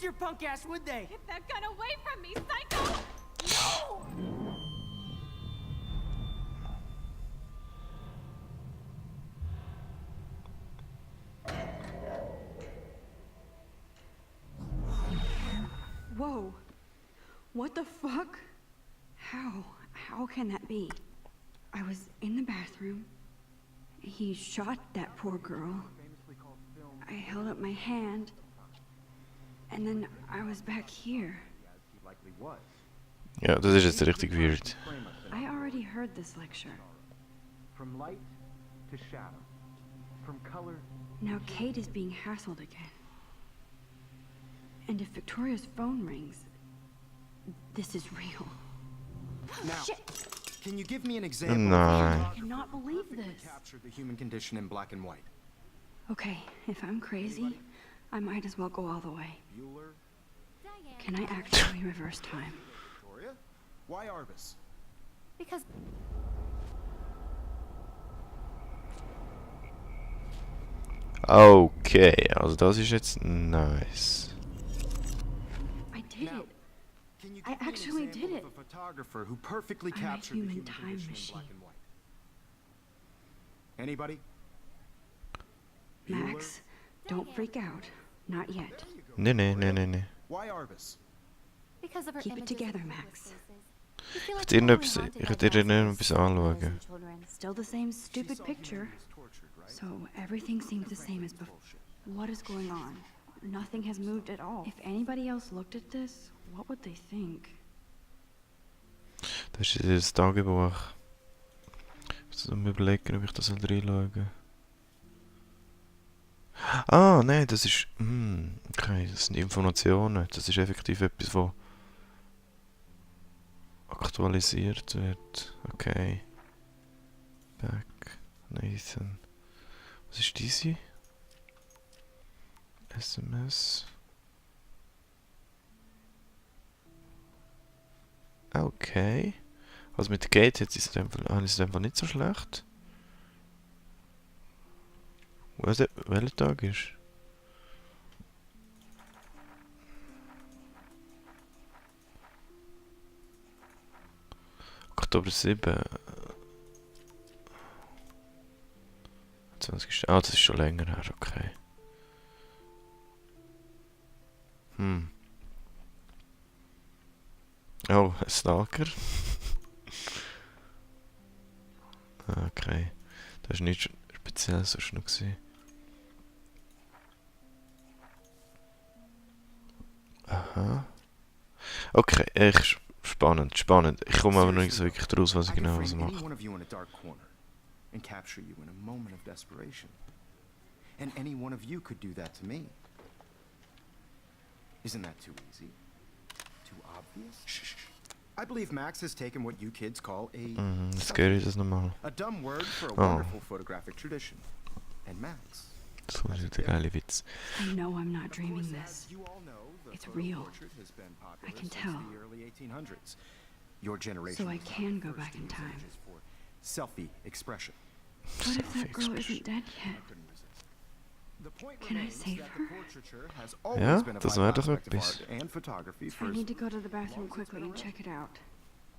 your punk ass, would they? Get that gun away from me, psycho! No! Whoa. What the fuck? How can that be? I was in the bathroom. He shot that poor girl. I held up my hand. And then I was back here. Ja, das ist jetzt richtig weird. I already heard this lecture. From light to shadow. From color. Now Kate is being hassled again. And if Victoria's phone rings, this is real. Now, Shit. can you give me an example? Nein. I cannot believe this. Capture the human condition in black and white. Okay, if I'm crazy, I might as well go all the way. Bueller, Can I actually reverse time? Victoria, why Arbus? Because Okay, also das ist jetzt nice. I did Now, it. can you I give me an actually example did of a photographer who perfectly I'm a captured the human human time condition machine. in black and white? Anybody? Max, don't freak out. Not yet. Nee, nee, nee, nee, nee. Why Arbus? because of her Keep it images together, of Max. places. You feel like Ich you're werde only etwas, haunted ich by werde monsters, etwas anschauen. and children. Still the same She stupid saw picture. humans tortured, right? So everything seems the same as before. What is going on? Nothing has moved at all. If anybody else looked at this, what would they think? Das ist das Tagebuch. Ich muss mir überlegen, ob ich das reinschauen soll. Ah, nein, das ist... okay, das sind Informationen. Das ist effektiv etwas, das aktualisiert wird. Okay. Back. Nathan. Was ist diese? SMS. Okay. Also mit Gate jetzt ist es einfach nicht so schlecht. Welcher Tag ist? Oktober 7. 20. Ah, das ist schon länger her, okay. Oh, ein Stalker. Okay. Das war nichts Spezielles sonst noch gewesen. Aha. Okay, echt spannend, spannend. Ich komme aber noch nicht so wirklich draus, was ich genau was Any mache. one of you in a dark corner and capture you in a moment of desperation. And any one of you could do that to me. Isn't that too easy? Too obvious? Shh. I believe Max has taken what you kids call a Scary ist das nochmal. a dumb word for a wonderful photographic tradition. And Max, Das ist der geile Witz. I know I'm not of dreaming course, this. as you all know, the It's photo real. portrait has been popular I can since tell. the early 1800s. Your generation So I was not can the go first back to in use time. images for selfie expression. What if that girl isn't dead yet? Couldn't resist. The point Can I remains save that her? the portraiture has always Ja, been a das vital wäre doch aspect of etwas. art and photography I for need to go to the bathroom quickly and check it out.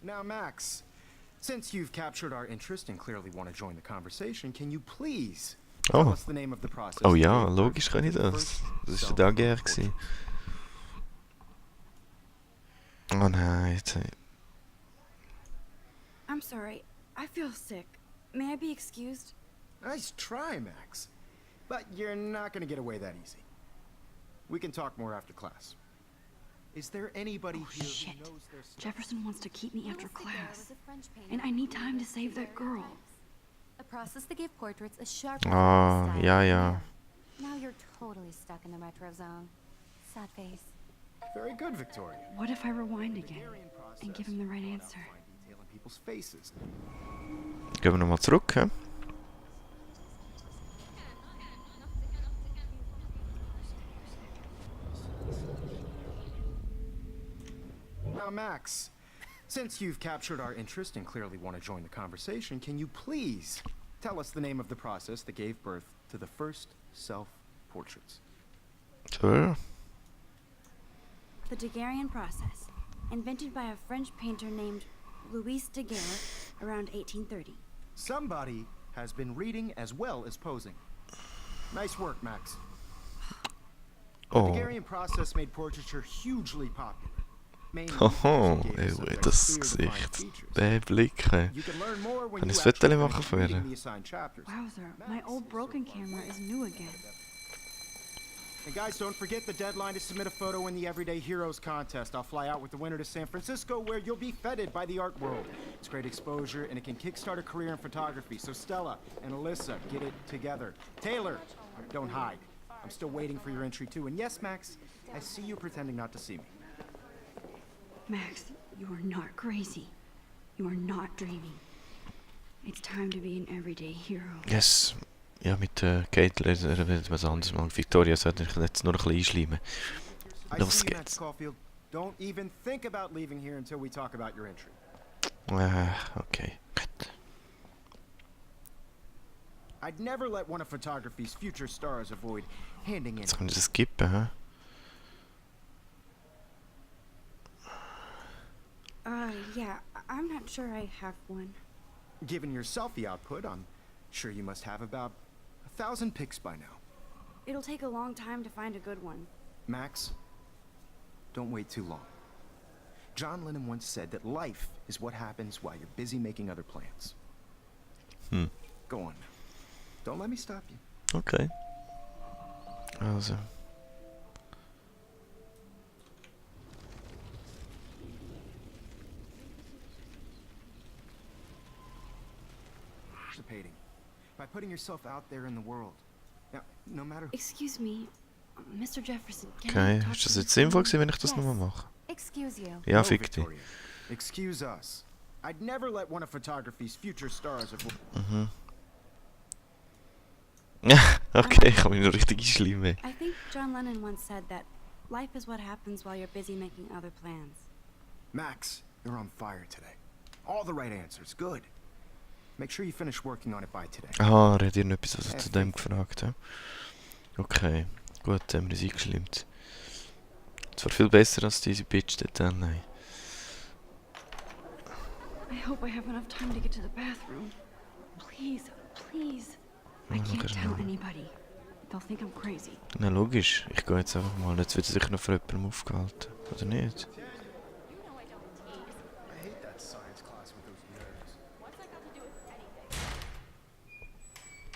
Now, Max, since you've captured our interest and clearly want to join the conversation, can you please tell Oh. us the name of the process? Oh that ja, gave logisch birth kann to ich the das. first Das ist der Tag self-portrait? gewesen. Oh nein, jetzt... I'm sorry. I feel sick. May I be excused? Nice try, Max. But you're not going to get away that easy. We can talk more after class. Is there anybody Oh, here shit. who knows their stuff? Jefferson wants to keep me after Louis Vega class. was a French painter And I need who time to used save that figure girl. types, a process that gave portraits a sharp Ah, style. ja, ja. Now you're totally stuck in the retro zone. Sad face. Very good, Victoria. What if I rewind again Hungarian process and give him the right without answer? fine detail in people's faces. Gehen wir nochmal zurück, hä? Now, Max, since you've captured our interest and clearly want to join the conversation, can you please tell us the name of the process that gave birth to the first self-portraits? So. Daguerrean process, invented by a French painter named Louis Daguerre around 1830. Somebody has been reading as well as posing. Nice work, Max. The Oh. Daguerrean process made portraiture hugely popular. Mainly Hoho, because it gave subjects das clear, defined Gesicht. features. Der Blick. You can learn more when Kann you ich das actually Foto machen finish für reading ihn? the assigned chapters. Wowzer, my old broken camera is new again. And guys, don't forget the deadline to submit a photo in the Everyday Heroes contest. I'll fly out with the winner to San Francisco, where you'll be feted by the art world. It's great exposure, and it can kickstart a career in photography. So Stella and Alyssa, get it together. Taylor, don't hide. I'm still waiting for your entry too. And yes, Max, I see you pretending not to see me. Max, you are not crazy. You are not dreaming. It's time to be an everyday hero. Yes. Ja, mit Kate werden was anderes machen. Victoria sollte ich jetzt nur ein bisschen einschleimen. I Los see you, Max geht's. Caulfield. Don't even think about leaving here until we talk about your entry. Okay. Gut. I'd never let one of photography's future stars avoid handing in. Jetzt kann ich das skippen, hä? Yeah, I'm not sure I have one. Given your selfie output, I'm sure you must have about 1,000 pics by now. It'll take a long time to find a good one. Max, don't wait too long. John Lennon once said that life is what happens while you're busy making other plans. Go on. Don't let me stop you. Okay. Also. Participating by putting yourself out there in the world. Now, no matter Excuse me, Mr. Jefferson, can Okay, I talk ist das to jetzt you? sinnvoll gewesen, wenn ich das Yes. nochmal mache? Excuse you. Ja, No, fick dich. Victoria. Excuse us. I'd never let one of photography's future stars avoid. Okay, ich kann mich nur richtig einschleimen. I think John Lennon once said that life is what happens while you're busy making other plans. Max, you're on fire today. All the right answers. Good. Make sure you finish working on it by today. Aha, er hat ihr noch etwas was er zu dem gefragt. Ja? Okay, gut, haben wir uns eingeschlimmt. Es war viel besser als diese Bitch dort dann. Nein. I hope I have enough time to get to the bathroom. Please, please. I can't tell anybody. They'll think I'm crazy. Na logisch, ich gehe jetzt einfach mal. Jetzt wird sie sicher noch von jemandem aufgehalten. Oder nicht? I hate that science class with those nerds.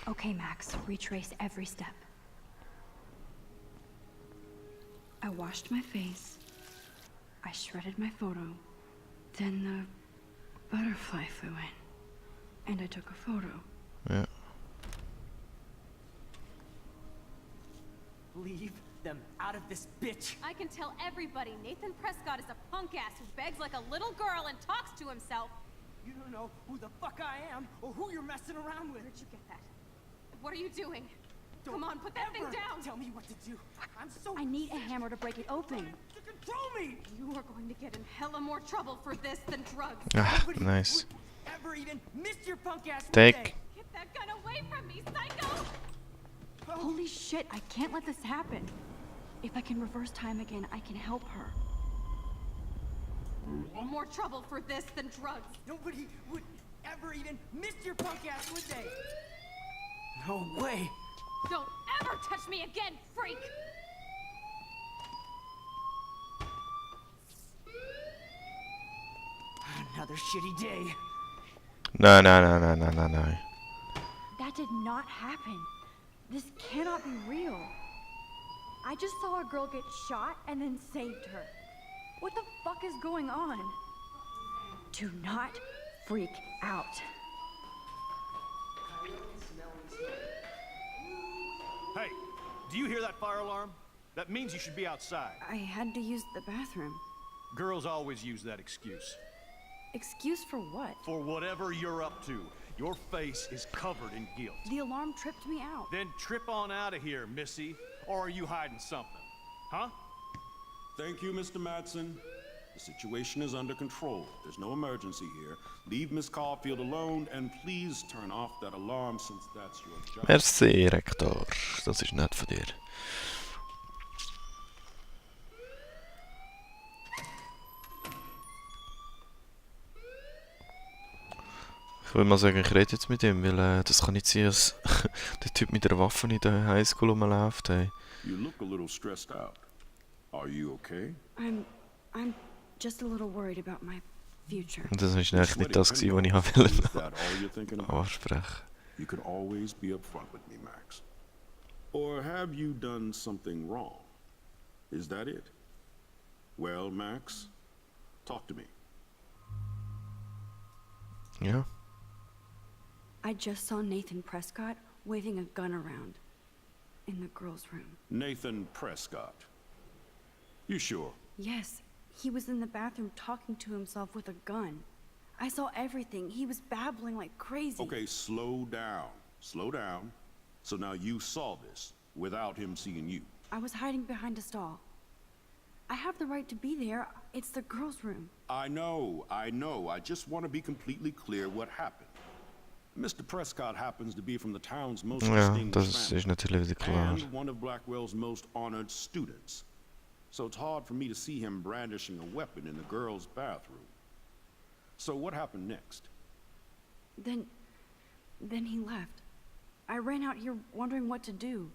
Okay, Max, retrace every step. I washed my face. I shredded my photo. Then the butterfly flew in. And I took a photo. Ja. Leave them out of this bitch. I can tell everybody Nathan Prescott is a punk ass who begs like a little girl and talks to himself. You don't know who the fuck I am or who you're messing around with. Where'd you get that? What are you doing? Don't Come on, put that thing ever down. Tell me what to do. I'm so I need a hammer to break it open. to control me. You are going to get in hella more trouble for this than drugs. Ah, Nobody nice. would ever even miss your punk ass. would Take. they? Get that gun away from me, psycho! Holy shit, I can't let this happen. If I can reverse time again, I can help her. More trouble for this than drugs. Nobody would ever even miss your punk ass, would they? No way. Don't ever touch me again, freak! Another shitty day. Nein, nein, nein, nein, nein, nein, nein. That did not happen. This cannot be real. I just saw a girl get shot and then saved her. What the fuck is going on? Do not freak out. Hey, do you hear that fire alarm? That means you should be outside. I had to use the bathroom. Girls always use that excuse. Excuse for what? For whatever you're up to, your face is covered in guilt. The alarm tripped me out. Then trip on out of here, Missy. Or are you hiding something? Huh? Thank you, Mr. Madsen. The situation is under control. There's no emergency here. Leave Miss Caulfield alone and please turn off that alarm since that's your job. Merci, Rektor. Das ist nett von dir. Ich würde mal sagen, ich rede jetzt mit ihm, weil das kann nicht sein, dass der Typ mit der Waffe in der Highschool rumläuft. Hey. You look a little stressed out. Are you okay? I'm just a little worried about my future. Und das war eigentlich nicht das, was ich Is wollte that all you're thinking about? ansprechen. You can always be upfront with me, Max. Or have you done something wrong? Is that it? Well, Max, talk to me. Ja. I just saw Nathan Prescott waving a gun around in the girls' room. Nathan Prescott. You sure? Yes, he was in the bathroom talking to himself with a gun. I saw everything. He was babbling like crazy. Okay, slow down. Slow down. So now you saw this without him seeing you. I was hiding behind a stall. I have the right to be there. It's the girls' room. I know. I just want to be completely clear what happened. Mr. Prescott happens to be from the town's most Ja, distinguished das family ist natürlich wieder klar. and one of Blackwell's most honored students. So it's hard for me to see him brandishing a weapon in the girls' bathroom. So what happened next? Then he left. I ran out here wondering what to do.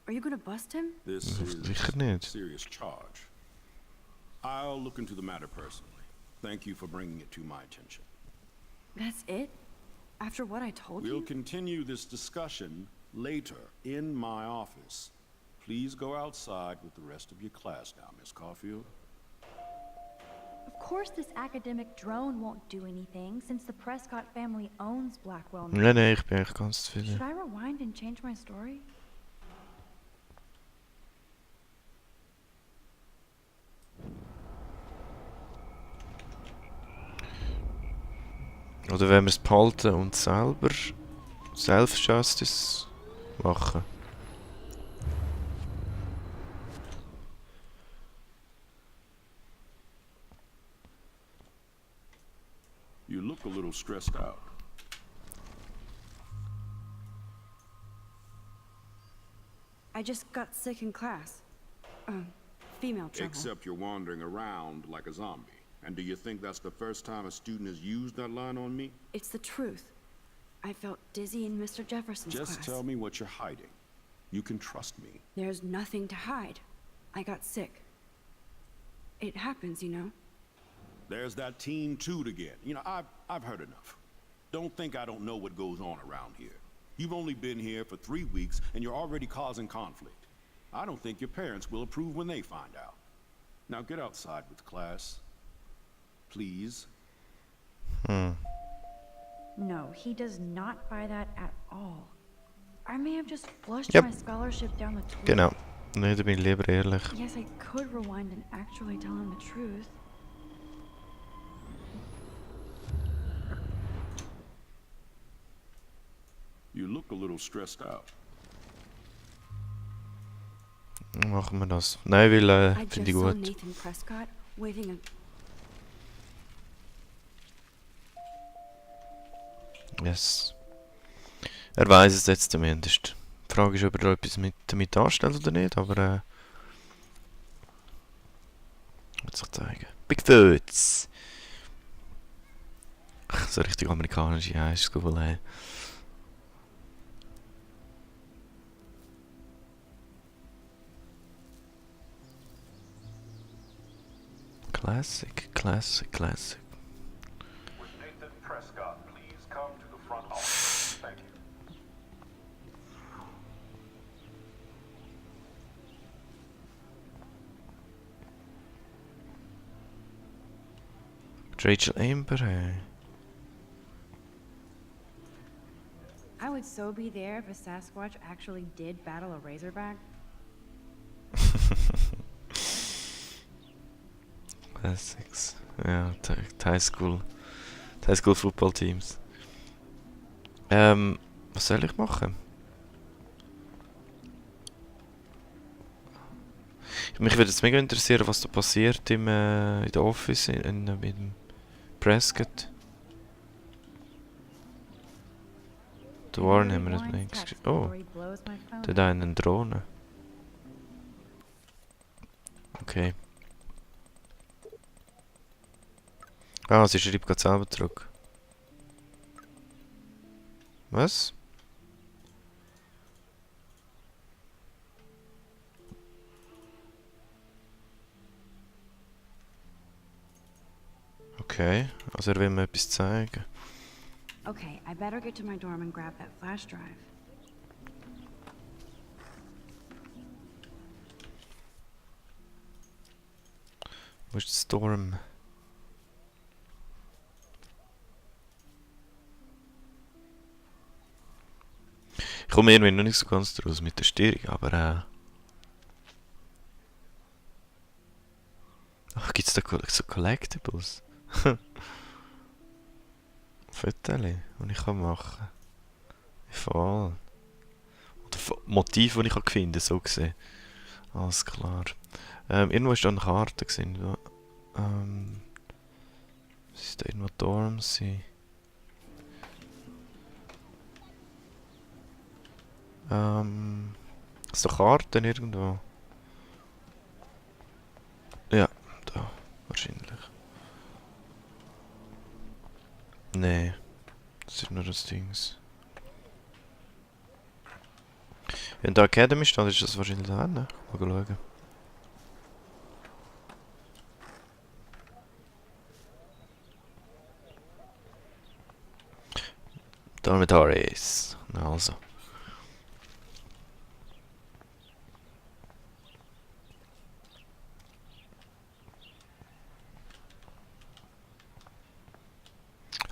Are you gonna bust him? This Sicher is a nicht. serious charge. I'll look into the matter personally. Thank you for bringing it to my attention. That's it? After what I told We'll you? continue this discussion later in my office. Please go outside with the rest of your class now, Miss Caulfield. Of course this academic drone won't do anything, since the Prescott family owns Blackwell now. Nein, nein, ich bin eigentlich ganz Should zufrieden. I rewind and change my story? Oder wenn wir es behalten und selber Self-Justice machen. You look a little stressed out. I just got sick in class. Female trouble. Except you're wandering around like a zombie. And do you think that's the first time a student has used that line on me? It's the truth. I felt dizzy in Mr. Jefferson's Just class. tell me what you're hiding. You can trust me. There's nothing to hide. I got sick. It happens, you know. There's that teen toot again. You know, I've heard enough. Don't think I don't know what goes on around here. You've only been here for 3 weeks and you're already causing conflict. I don't think your parents will approve when they find out. Now get outside with class. Please. No, he does not buy that at all. I may have just flushed Yep. my scholarship down the toilet. Genau. Nee, da bin ich lieber ehrlich. Yes, I could rewind and actually tell him the truth. You look a little stressed out. Machen wir das. Nein, weil I finde just ich saw gut. Nathan Prescott waving a... Yes. Er weiß es jetzt zumindest. Die Frage ist, ob er da etwas damit anstellt oder nicht, aber wird sich zeigen. Bigfoots! So richtig amerikanische Highschool, ey. Classic, classic, classic. With Nathan Prescott, please come to the front office. Thank you. Rachel Amber, ey. I would so be there if a Sasquatch actually did battle a Razorback. Classics. Ja, die High School Football Teams. Was soll ich machen? Mich würde jetzt mega interessieren, was da passiert in der Office, in Prescott. Der Warren haben wir nicht geschrieben. Oh, der hat einen Drohne. Okay. Ah, sie schreibt gerade selber zurück. Was? Okay, also er will mir etwas zeigen. Okay, I better get to my dorm and grab that flash drive. Wo ist der Storm? Ich komme irgendwie noch nicht so ganz draus mit der Steuerung, aber ach, gibt's da so Collectibles? Fotos, die ich machen kann. Voll. Oder Motive, die ich finden kann, so gesehen. Alles klar. Irgendwo ist da eine Karte gesehen. Was ist da irgendwo Dorms? Ist da Karten irgendwo? Ja, da. Wahrscheinlich. Nee. Das ist nur das Dings. Wenn da Academy steht, ist das wahrscheinlich da hinten. Mal schauen. Dormitories. Also.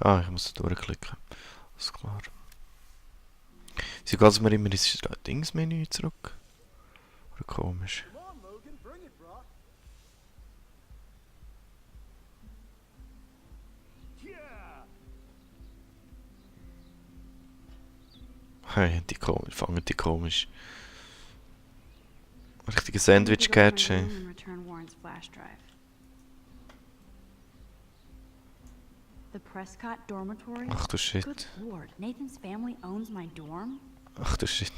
Ah, ich muss da durchklicken. Alles klar. Sie geht mir immer ins Dingsmenü zurück. Oder komisch. Hey, fangen die komisch. Richtige Sandwich-Catch, hey. The Prescott dormitory? Ach du Shit. Good lord, Nathan's family owns my dorm? Ach du Shit.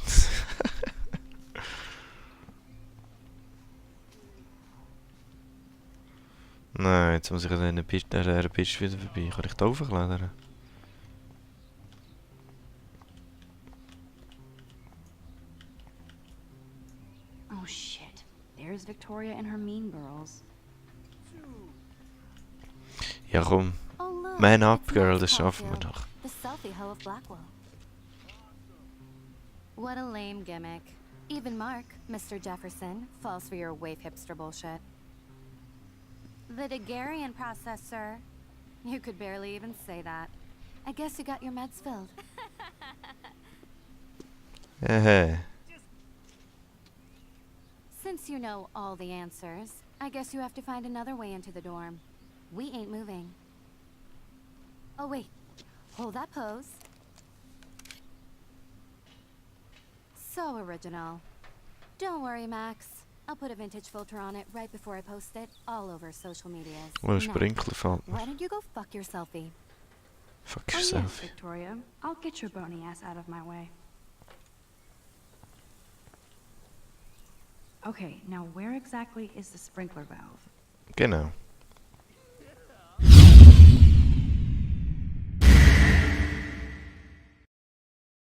Nein, jetzt muss ich an einer Piste wieder vorbei. Kann ich da hochklettern? Oh shit. There's Victoria and her mean girls. Ja komm. Oh, look, Man up, it's girl, Max das schaffen wir Caulfield, doch. The selfie hoe of Blackwell. What a lame gimmick. Even Mark, Mr. Jefferson, falls for your wave hipster bullshit. The Daguerrean process, sir. You could barely even say that. I guess you got your meds filled. Hey. Since you know all the answers, I guess you have to find another way into the dorm. We ain't moving. Oh wait, hold that pose. So original. Don't worry, Max. I'll put a vintage filter on it right before I post it all over social media. Wo ist Sprinkler fällt mir? Why don't you go fuck your selfie? Fuck Oh yes, yourself. Victoria. I'll get your bony ass out of my way. Okay, now where exactly is the sprinkler valve? Genau.